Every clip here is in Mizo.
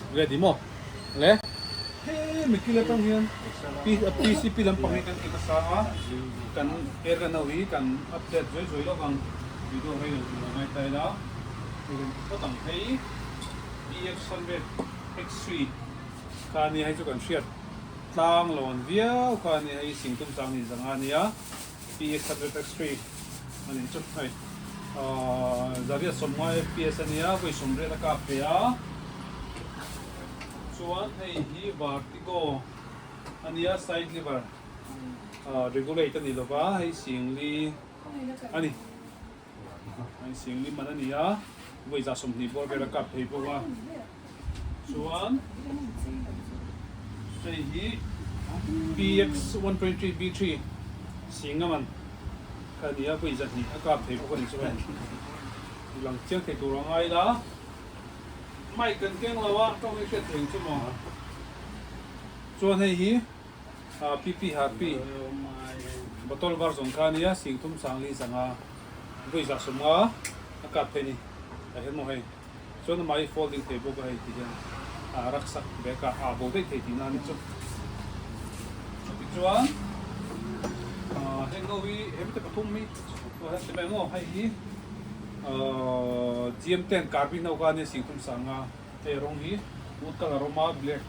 Ready maw? Le hemi kil atang hian PCP lampang hi kan ti nasa a, kan airgun ho hi kan update zuai zuai lawk ang, video rei lo tur a ngai ta ila, hei kan ti phawt ang hei PX100 X3 kha ania hei chu kan hriat tlang lo an viau kha ania hei singtum sang ni zanga ania PX100 X3 a nih chu hei Zariat sawmnga FPS ania vawi sawmriat a kap ve a. Chuan hei hi vertigo a nia, side lever regulate a ni lova, hei singli a ni, hei singli man a ni a, vawi 120 bawr vel a kap thei bawk a, chuan hei hi PX 1.3 B3 singa man kha a ni a, vawi 200 a kap thei bawk a ni chuan lang chiang thei tur a ngai la. Mic kan keng lo a, tawng hi hriat thei ang chu maw? Chuan hei hi PP Harpi bottle version kha a nia, singthum sangli zanga vawi 150 a kap thei ni tah hian maw hei. Chuan amah hi folding thei bawk a hei ti hian a rucksack bag ah a bo daih thei tihna a ni chu. Tichuan heng ho hi hemi te pathum hi ti mai maw hei hi. Gm ten carbine ho kha ania singthum sanga hei rawng hi wood colour awm a black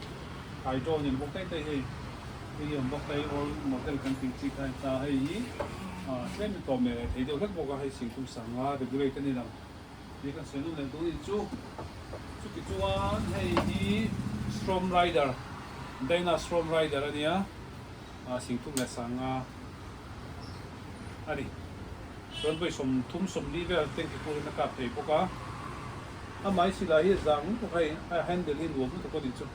hydro nen bawk daih daih hei hei hi awm bawk ta hei old model kan tih chi kha a ni ta hei hi tlem in tawm leh thei deuh hlek bawk a hei singthum sanga regulate a ni lo ni kan sawi nawm leh dawn a ni chu chuti chuan hei hi storm rider Dyna storm rider a nia singthum leh sanga a ni. Chuan vawi 30, 40 vel tanky full in a kap thei bawk a, amah hi silai hi a zang lutuk hei a handle hi nuam lutuk a nih chu,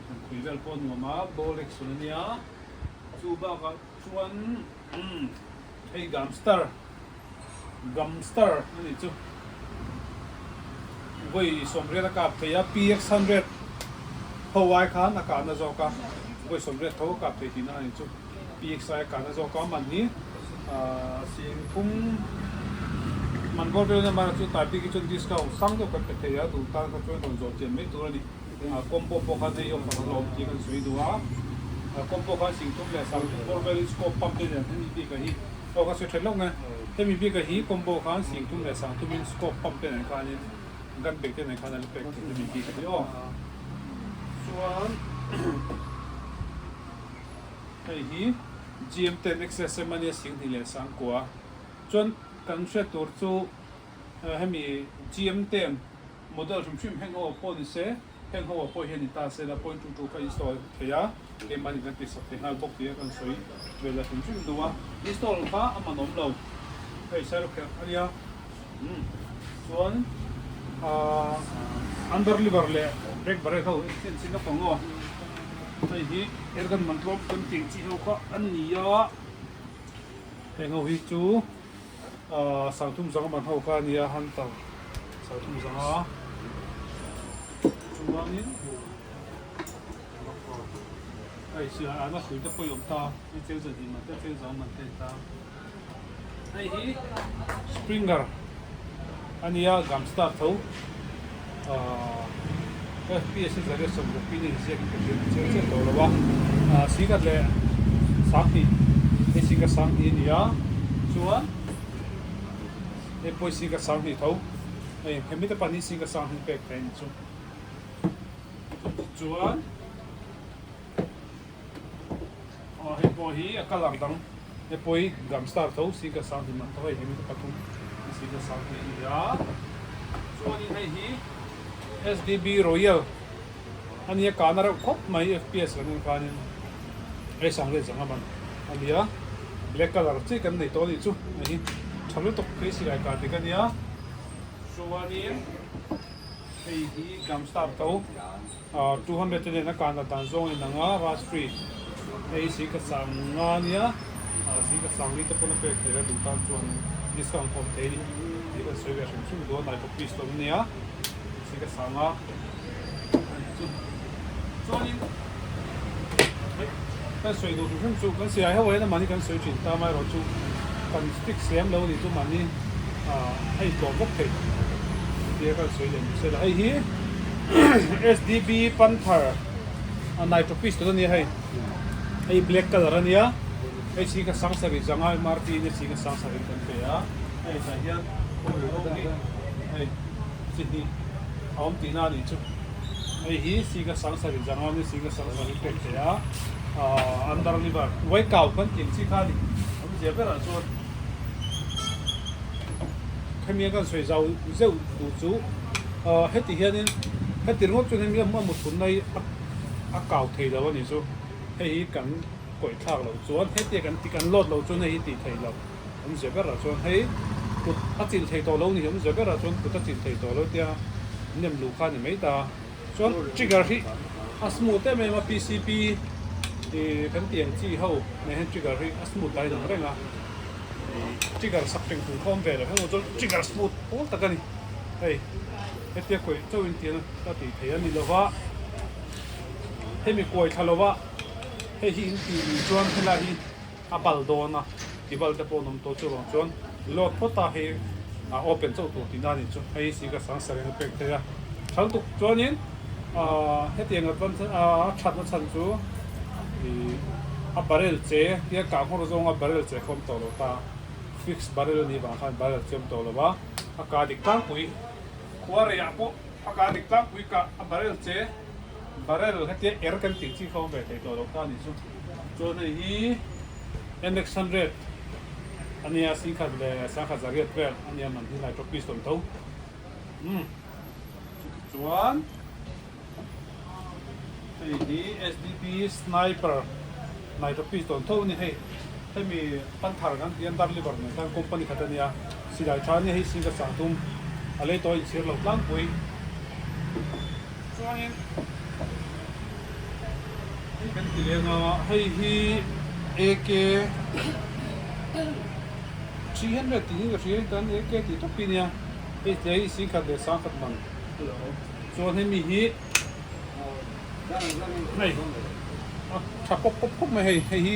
an khui vel pawh a nuam a, ball action a nia, chu bakah chuan umm hei gamstar gamstar a nih chu, vawi 80 a kap thei a, PX100 ho ai khan a kahna zawk a, vawi 80 tho a kap thei tihna a nih chu. PXI a kahna zawk a man hi 30,000 man bawr vel ania chu tai bik hi chuan discount sang deuh kan pe thei a duh tan kha chuan rawn zawh chian mai tur a ni. Combo pawh khan hei offer a la awm tih kan sawi duh a, combo khan 30,000 leh 30,000 bawr velin scope pump te nen hemi bik ah hi aw ka sawi tha hlauh nge hemi bik ah hi combo khan 30,000 leh 30,000 in scope pump te nen khanin gun bag te nen khan a la pek thei hemi bik ah hi aw chuan. Hei hi GM ten XSM a nia 29,000. Chuan kan hriat tur chu hemi GM ten model hrim hrim heng ho pawh ni se, heng ho ah pawh hian ni ta se la point two two kha install thei a, keimahni kan tihsak thei nghal bawk tih a kan sawi vel a hrim hrim duh a. Install kha a man awm lo hei Sairawkherh a nia. Umm chuan ahh under liver leh brake barrel ho en chin lawk ang aw. Hei hi airgun man tlawm kan tih chi ho kha an ni a, heng ho hi chu ahh 30 zanga man ho kha a ni a hunter 30 zanga chuanin hei silai ana hrui te pawh i awm ta hei cheng zahnih man te cheng zanga man te a ni ta. Hei hi springer a nia gumstar tho ahh FPS hi zariat 60 pin a inziak in ka hria chiang chiah tawh lo a ahh 10,200 hei 10,200 a ni a chuan hei pawh hi 10,200 tho hei hemi te pahnih 10,200 pek theih a ni chu chuan. Aw hei pawh hi a colour dang hei pawh hi gum star tho si ka sang hlim ang tho hei hemi te pathum hi si ka sang thei a ni a chuanin hei hi SDB Royal a nia kahna reuh khawp mai FPS kan en khanin hei sang leh zanga man a nia black colour chi kan nei tawh a nih chu hei hi tha lutuk phei silai kah dik a nia chuanin hei hi gum star tho. 200 te nen a kahna dan zawng in ang a, Raspberry hei si ka sang nga ania, si ka sang li te pawn a pek theih a duh tan chuan discount awm thei a ni tih kan sawi ve hrim hrim dawn a nai piece hlawm ania si ka sang a chu chuanin hei kan sawi duh hrim hrim chu kan siai ho hian mahni kan sawi thin ta amaherawh chu kan fix lem lo a ni chu mahni hei tlawm vek thei tia kan sawi leh ni se la hei hi. SDB Panther a nitro pistol a nia hei hei black colour a nia hei si ka sang sarih zanga MRT in a si ka sang sarih kan pe a hei tah hian hei chi hnih a awm tihna a nih chu hei hi si ka sang sarih zanga ni si ka sang sarih pek thei a ahh under liver uai kau kan tih ang chi kha a ni awmzia berah chuan hemi a kan sawi zau zeuh duh chu ahh heti hianin heti ringawt chuan hemi a mu thunna hi a kau thei lo a nih chu hei hi kan kawih thlak loh chuan hetia kan ti kan load loh chuan hei hi tih theih loh awmzia berah chuan hei kut a chilh thei tawh lo ni awmzia berah chuan kut a chilh thei tawh lo tia nem luh kha a ni mai ta chuan trigger hi a smooth em em a P_C_P ih kan tih ang chi ho nen hian trigger hi a smooth lai ang reng a ih trigger sak teng tung khawm ve lo heng chuan trigger smooth pawl tak a ni hei hetia kawih chauh in tiang a tih theih a ni lova hemi kuai thla lova hei hi in tih ni chuan helai hi a bal dawn a ti bal te pawh an awm tawh chuvang chuan load phawt a hei a open chauh tur tihna a nih chu hei si ka sang sareng a pek thei a thal tuk chuanin ahh hetiang advance a thatna chhan chu ih a barrel che tia kah nghawr zawnga barrel che kha awm tawh lo ta fix barrel a nih vang khan barrel che awm tawh lo a a kah dik tlangpui khua reiah pawh a kah dik tlangpui kah a barrel che barrel hetia er kan tih chi kha awm ve thei tawh lo ta a nih chu. Chuan hei hi NX100 a nia singkhat leh sangkhat zariat vel a nia man hi nitro piston tho umm chuti chuan hei hi SDB sniper nitro piston tho a ni hei hemi panther kan tih a dar liver nen khan company khat a nia silai tha a nia hei singkhat sangthum a lei tawh a inchhir lo tlangpui chuanin. Hei kan ti leng a, hei hi AK 300 tih hi ka hria kan AK tih tawp hi nia hei tlai hi singkhat leh sangkhat man chuan hemi hi hei a tha pawp pawp khawp mai hei hei hi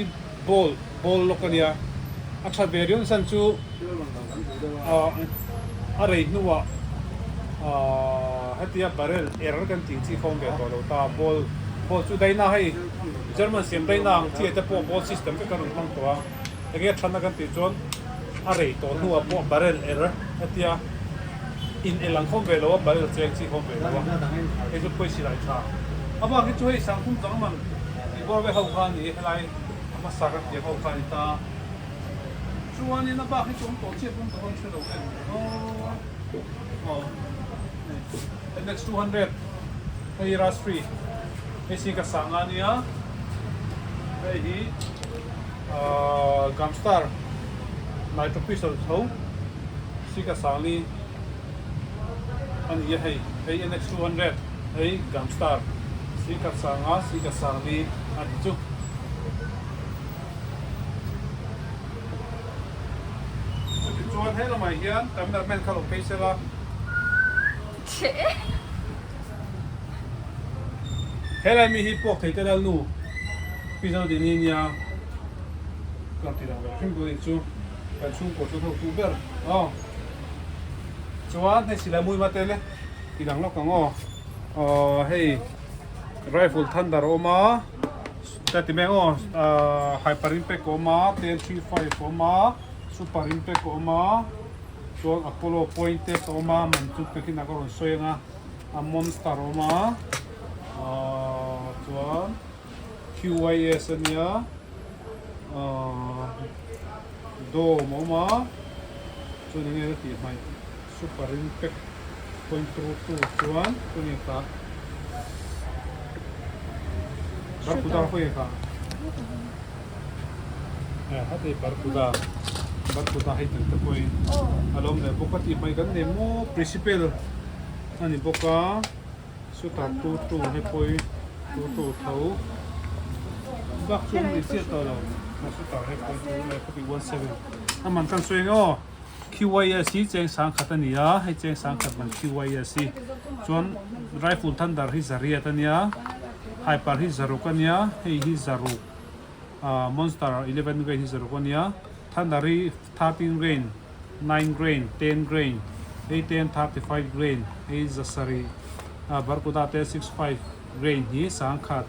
ball ball lawk a nia a tha ve riau san chu a rei hnuah ahh hetia barrel er kan tih chi khawm ve tawh lo ta ball ball chu daina hei German siam daina ang chi te pawh ball system vek a rawn hmang tawh a enge thatna kan tih chuan a rei tawh hnuah pawh barrel er hetia in el ang khawm ve lo a barrel cheng chi khawm ve lo a hei chu pawisa lai tha a bak hi chu hei sangkhum dang man tih bawr ve ho kha a ni helai a hmasa kan tih ang ho kha a ni ta. Chuanin a bak hi chu awm tawh chiah pawn ka rawn hre lo em aw NX 200 hei hi Raspberry hei si ka sanga ania hei hi ahh Gamstar nitro pistol tho si ka sang ni a ni a hei hei NX 200 hei Gamstar si ka sanga si ka sang ni a ni chu. Chutichuan he lamah hian cameraman kha lo phei sela. Helai mi hi puak thei te lalnu Pi Zodini nia ka ti lang ve hrim tur anih chu kan chhungkaw chu hotu ber aw. Chuan hei silai mui mate le ti lang lawk ang aw. Aw hei rifle thunder a awm a. Ka ti mek aw hyper impact a awm a 1035 a awm a super impact a awm a chuan apollo pointed a awm a man chu takin a ka rawn sawi ang a a monster a awm a ahh chuan Q_Y_S a nia ahh dome a awm a chuan eng nge ka tih hmaih super impact point two two chuan chu ni kha barkuda hawi kha eh heti barkuda barkuda hei tel te pawhin a lo awm leh bawk a tih hmai kan nei maw principal a ni bawk a chutah two two hei pawhin two two tho bak chu awm leh chiah tawh lo chutah hei pawhin two leh khawpui 17 a man kan sawi ang aw. QYS hi cheng sangkhat a ni a, hei cheng sangkhat man QYS hi chuan rifle thunder hi zariat a nia, hyper hi zaruk a nia, hei hi zaruk ah monster 11 grain hi zaruk a nia, thunder hi 13 grain, 9 grain, 10 grain, hei 10 35 grain, hei zasarih. Barkuda te 65 grain hi 10,000,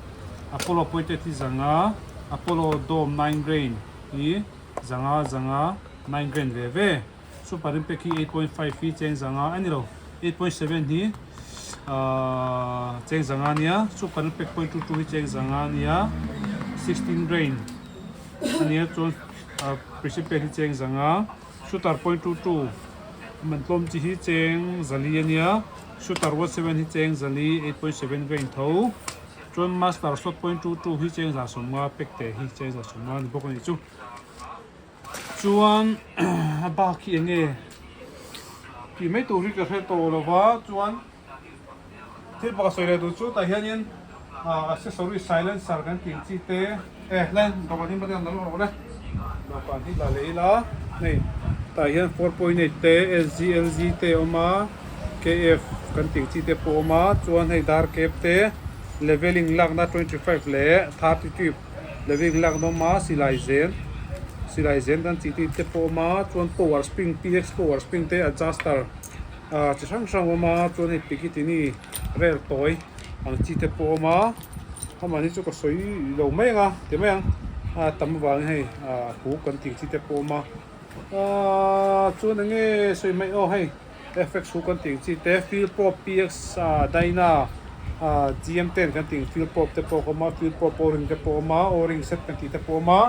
Apollo pointed hi 500, Apollo dome 9 grain hi 500, 500, 9 grain ve ve. Super impact hi 8.5 hi cheng 500 a ni lo, 8.7 hi cheng 500 a nia, super impact 0.22 hi cheng 500 a nia, 16 grain a nia chuan precipitate hi cheng 500, shooter 0.22 man tlawm chi hi cheng 400 a nia, shooter 1.7 hi cheng 400, 8.7 grain tho, chuan master slot 0.22 hi cheng 150 pack te hi cheng 150 a ni bawk a nih chu. Chuan a bak hi eng nge tih mai tur hi ka hre tawh lo va, chuan thil pakhat sawi leh duh chu tah hianin accessory silencer kan tih ang chi te e len dawhkan hi hmate an la rawh le dawhkan hi la leh ila hei tah hian 4.8 te SGLG te a awm a KF kan tih ang chi te pawh a awm a chuan hei dar cap te leveling lakna 25 leh 30 tube. Leveling lak nawm a silai zen silai zen kan tih tih te pawh a awm a chuan power spring px power spring te adjuster ah chi hrang hrang a awm a chuan hei pikitini rel tawi ang chi te pawh a awm a amah hi chu ka sawi lo mai ang a ti mai ang a tam avangin hei ah huk kan tih chi te pawh a awm a ah chuan eng nge sawi mai aw hei. Fx hu kan tih ang chi te, field probe px dyna gm ten kan tih ang field probe te pawh a awm a, field probe o-ring te pawh a awm a, o-ring set kan tih te pawh a awm a,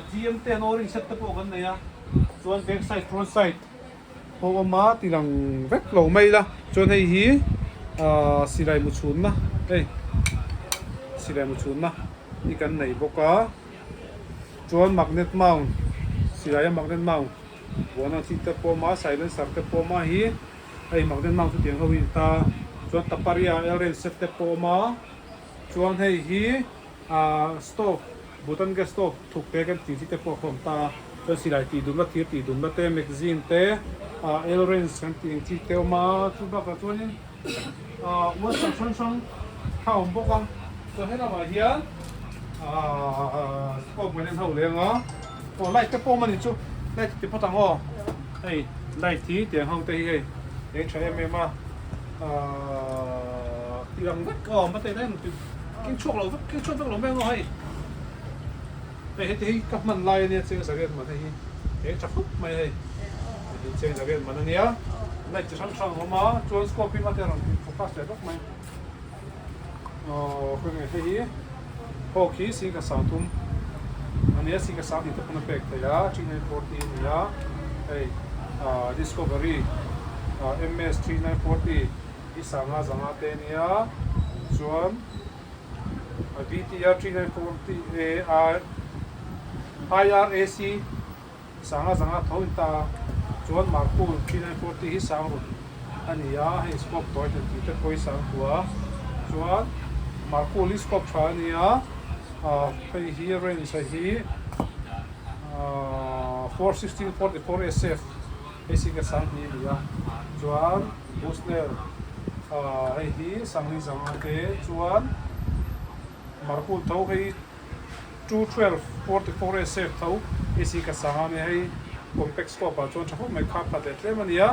gm ten o-ring set te pawh kan nei a, chuan back side front side pawh a awm a ti lang vek lo mai ila, chuan hei hi silai mu chhunna hei silai mu chhunna hi kan nei bawk a, chuan magnet mount silai a magnet mount. Buana chi te pawh awm a, silencer te pawh awm a hi hei magnet mount chu tiang ho hi a ni ta chuan taparia elrain set te pawh awm a chuan hei hi ah stove butane gas stove thuk te kan tih chi te pawh a khawm ta a chuan silai tih dumna thir tih dumna te magazine te ah elrains kan tih ang chi te awm a chu bakah chuanin ah washer hrang hrang kha a awm bawk a chuan helamah hian ah scope kan en ho leng a. Aw light te pawh awm a ni chu light ti phawt ang aw hei light hi tiang ho te hi hei eng tha em em a ahh ti ang vek aw mate em keng chhuak lo vek keng chhuak vek lo mai ang aw hei hei heti hi ka hman lai ania cheng zariat man hei hi eng tha khawp mai hei hei cheng zariat man ania light chi hrang hrang a awm a chuan scope hi mate a rawn ti focus leh vek mai Aw khawnge hei hi hawk hi singkhat 30 a nia singkhat 20 te pawn a pek theih a 3940 a ni a hei ah discovery ah ms 3940 hi 500 te a nia chuan vtr 3940 a IRAC 500 tho in ta a chuan Markul 3940 hi sang ruk a ni a hei scope tawi hna tih te pawh hi sang tua chuan Markul hi scope tha a ni a ah hei hi range a hi ah 416 44 SF hei sing ka sang hnih a ni a chuan Bushnell ah hei hi sangli zanga te chuan Markul tho hei 212 44 SF tho AC ka sang a nia hei compact scope ah chuan tha khawp mai kha phat leh tlem a nia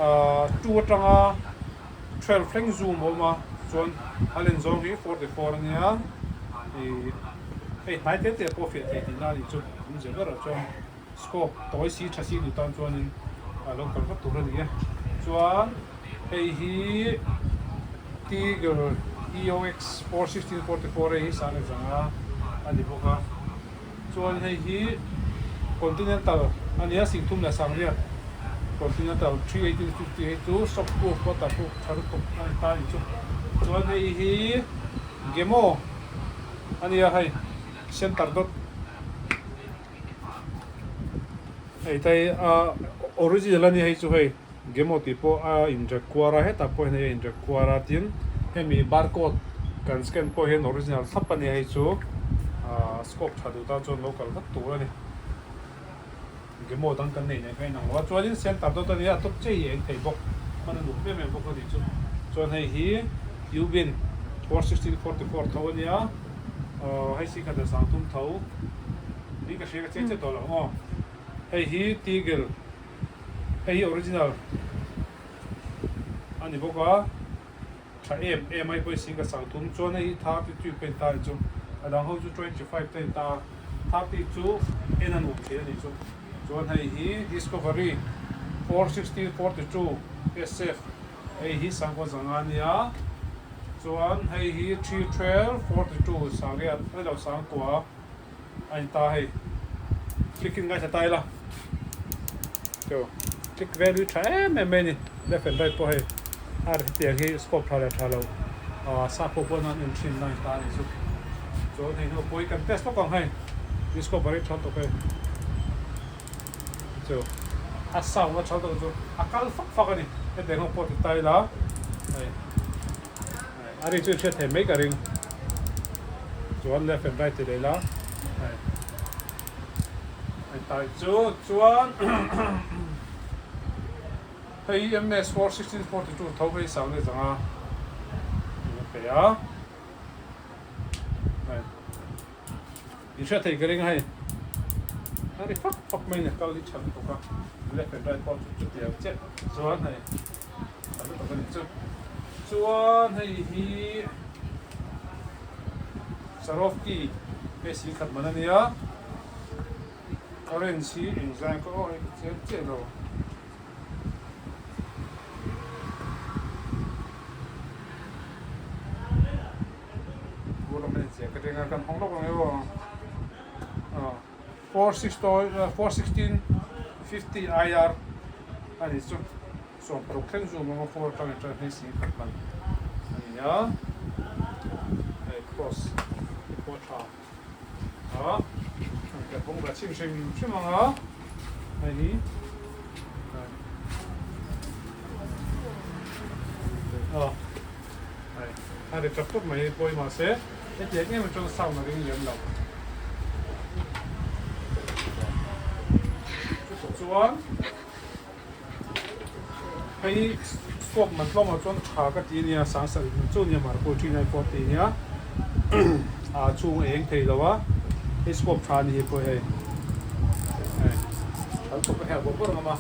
ahh 2 atanga 12 thleng zoom a awm a chuan a len zawng hi 44 a nia ih hei hnai te te pawh fiah thei tihna a nih chu awmzia berah chuan scope tawi si tha si duh tan chuanin a lo kal vat tur a ni e chuan hei hi Tiger EOX 416 44 hei hi sang leh zanga a ni bawk a chuan hei hi Continental a nia 38 Continental 31850 hei chu shock proof water proof tha lutuk a ni ta a ni chu chuan hei hi Gemo a nia hei center dot Hei te hi a original a nia hei chu hei Gemo tih pawh a in require a hetah pawh hian hei a in require a tin hemi barcode kan scan pawh hian original thlap a nia hei chu ah scope tha duh tan chuan lo kal vat tur a ni Gemo dang kan nei nen kha inang lo a chuanin center dawt a nia a tawp chei eng thei bawk hman a nuam em em bawk a nih chu chuan hei hi Ubin 416 44 tho a nia. Aw hei si khat a 30 tho ni ka hria ka chiang chiah tawh lo ang aw hei hi tigel hei hi original a ni bawk a Tha em em a, hei pawh hi sing ka sang thum chuan hei hi 32 ka in ta a ni chu, a dang ho chu 25 te in ta a, 30 chu en a nuam thei a ni chu. Chuan hei hi Discovery 460 42 SF hei hi sangkua zanga a nia, chuan hei hi 312 42 sangriat a ni lo sangkua a in ta hei click in ngaithla ta ila chu click value tha em em mai a ni left and right pawh hei a ri hetiang hi scope tha leh tha lo ah sap ho pawh an en thin na a in ta a ni chu chuan hei hnu pawh hi kan test lawk ang hei discovery a ri tha tawk hei chu a sound a tha tawk chu a kal fak fak a ni hetiang ho pawh ti ta ila hei. A ri chu i hriat thei mai ka ring. Chuan left and right ti leh ila. Hei. Hei tai chu chuan hei hi MS 4 1642 tho hei sang leh zanga in pe a. Hei. In hriat thei ka ring a hei. A ri fak fak mai ni kal hi tha lutuk a. Left and right pawh chu chutiang chiah chuan hei tha lutuk a ni chu. Chuan hei hi Swarovski hei si khat man a nia. Orange hi engzai ka aw hei ka chiang chiah lo. 41650 IR a ni chu 16 thleng chu awm a 4 atang in tan hei 10,000 man a ni a hei cross te pawh a tha a kan hawng ve chhin hrim hrim ang a hei hi. A ri tap tawp mai hi pawi mahse hetiang em atang sound a ring lem lo. Chutah chuan hei scope man tlawmah chuan tha ka ti ania sang sarih man chu ania marpui 3940 ania a chhung a eng thei lo a hei scope tha a ni hi pawh hei hei kan thawk a herh bawrh bawrh ngam a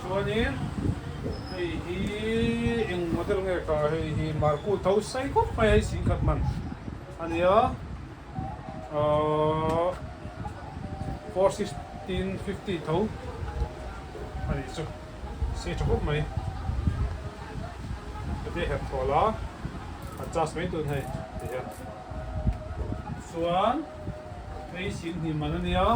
chuanin Hei hi eng model nge ka hei hi markut tho sei khawp mai a hei 10,000 man a nia ahh 41650 tho a nih chu sei tha khawp mai hetia herh thawl a adjust mai tun hei ti hian chuan hei 10,000 man a nia.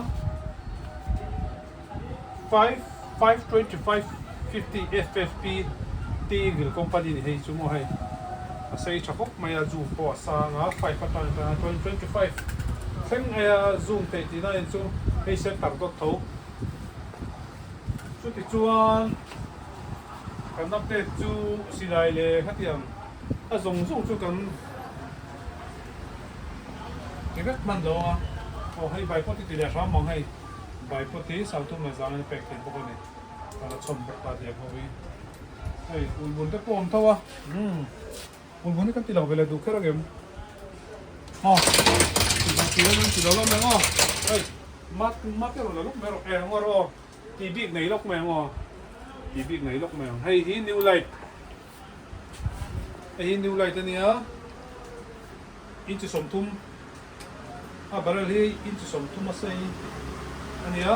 5 525 50 FFP T-Eagle company ni hei chu maw hei a sei tha khawp mai a zoom pawh a sang a 5 atang atanga chuan 25 thleng aia zoom theih tihna in chu hei center dawt tho chuti chuan kan update chu silai leh khatiang a zawng zawng chu kan ti vek hman lo a aw hei bai pawh ti ti leh hram ang hei. Bai pawt hi Sauthum leh Zangin a pek thei bawk a ni. A la chhawm bawk ta diak ho hi. Hei ulbun te pawh a awm tho a. Umm ulbun hi kan ti lo ve leh duh kher angem? Aw ulbun ti lo ti lo lawk mai ang aw. Hei mat mat erawh la lawk mai rawh eh ngaw rawh aw. Ti bik nei lawk mai ang aw. Ti bik nei lawk mai ang. Hei hi new light. Hei hi new light a nia. Inchi 30. A barrel hi inch 30 a sei a nia,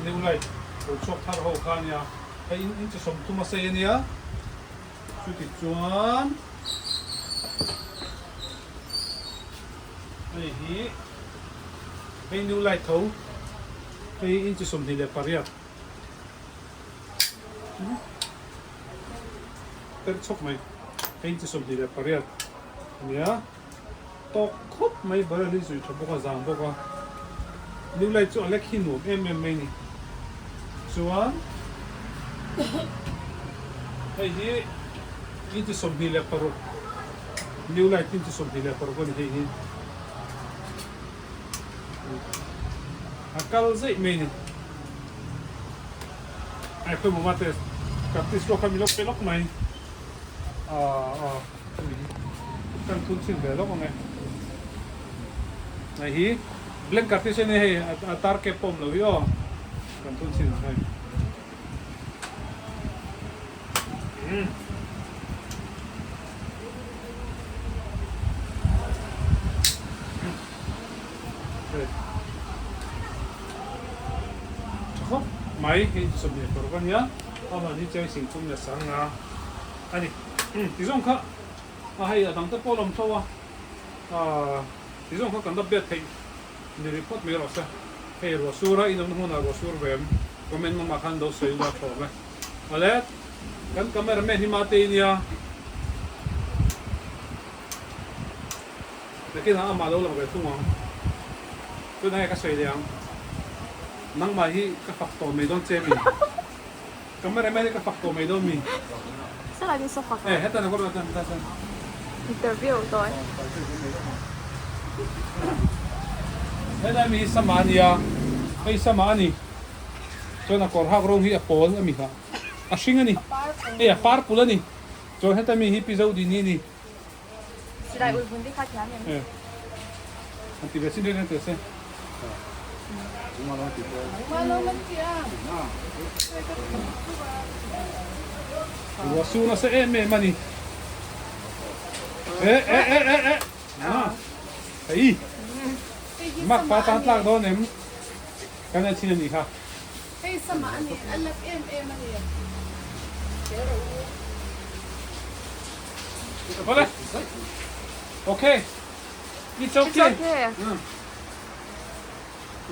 new light lo chhuak thar ho kha a nia, hei inch 30 a sei a nia, chuti chuan hei hi hei new light tho hei inch 28 ter chhawk mai hei inch 28 a nia. Tawk khawp mai barrel hi zui tha bawk a zang bawk a new light chu a lek hi nuam em em mai ni chuan hei hi inchi 26 new light inchi 26 a ni hei hi a kal zeih mai ni ai khawi maw mate practice lawk kha mi lawk pe lawk mai ah ah. Kan thun chhin ve lawk ang e. Hei hi blank cartridge a nia hei a tar cap pawh awm lo hi aw. Kan thun chhin ang hei. mai. Hei 26 a nia, a man hi cheng 35 a ni. Tizawng kha a hei a dang te pawh a lawm tho a, tizawng kha kan update theih ni rih phawt mai rawh se. Hei ruah sur a inawmna hmunah ruah sur ve em? Comment lamah khan lo sawi ula thlawm e. Awle, kan cameraman hi mate i nia. Nakinah amah lo lang ve thung ang. Tunah nge ka sawi leh ang? Nangmah hi ka fak tawh mai dawn che mi? Cameraman hi ka fak tawh mai dawn mi? Salai ni saw fak Eh, hetan a kawr tan tan. Interview tawi. Helai mi hi sama a nia, hei sama a ni. Chuan a kawr hak rawng hi a pawl a mi kha. A hring a ni. Hei a purple a ni. Chuan heta mi hi Pi Zodini a ni. Silai ul vun te kha thiam em? Eh. An ti ve sin reng reng teh se. Ruah su nasa em em a ni. Eh eh eh eh eh. Ah. Hei. Mak pa tan tlak dawn em? Kan en chin a nih kha. Hei sama a ni, a lak em em a ni. Vale. Okay. It's okay. It's okay.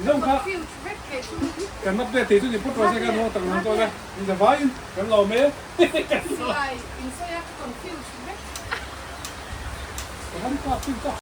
Zong kha. Kan update thei chu ni put rawh se kan haw tak nang tawh le. In za vaiin kan lo me. Silai in sawi a ka confused vek. Ka han kap tin ta.